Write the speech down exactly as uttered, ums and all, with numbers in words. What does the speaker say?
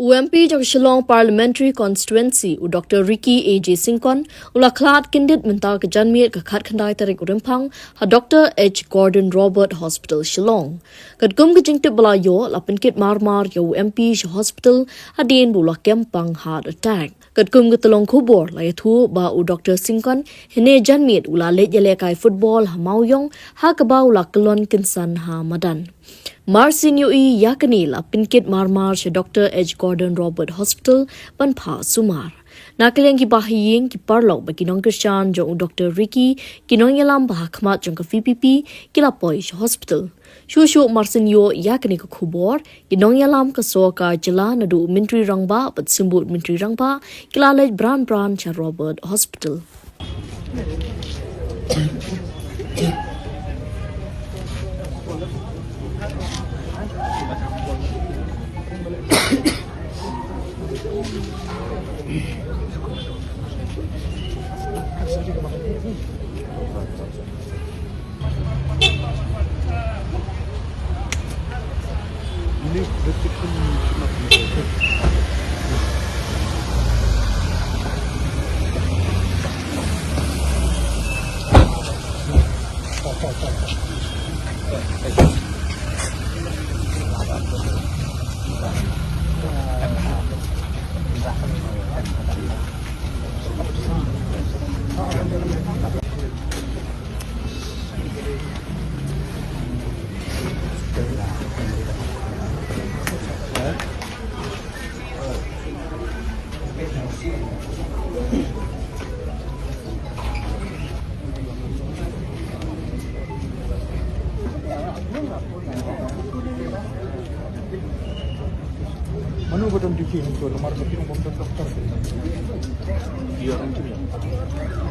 U M P jong Shillong Parliamentary Constituency, u Doctor Ricky A J Syngkon, u la khlad kyndit mynta ka janmiet ka khatkhyndai tarik u Rymphang, ha Doctor H Gordon Roberts Hospital Shillong. Katkum ka jingtip ba la ïoh, la pynkit marmar ïa u M P sha hospital, hadien ba u la kem pang heart attack. Katkum ka tyllong khubor la ïathuh ba u Doctor Syngkon, hynne janmiet u la leit ïalehkai football ha Mawïong, ha kaba u la kyllon kynsan ha madan. Mar sien ïohi ïa kane la pynkit marmar sha Doctor H Gordon Roberts Hospital ban phah sumar. Na ka liang ki bahaïing, ki paralok bad ki nongkyrshan jong u Doctor Ricky, ki nongïalam ba ha khmat jong ka V P P, ki la poi sha hospital. Shuh shuh mar sien ïoh ïa kane ka khubor, ki nongïalam ka sorkar jylla naduh u Myntri Rangbah bad Symbud Myntri Rangbah, ki la leit bran bran sha Roberts Hospital. Mano ba don duty hangto, namar ba ki ong ba ym don doktor. Ïa, ong ki.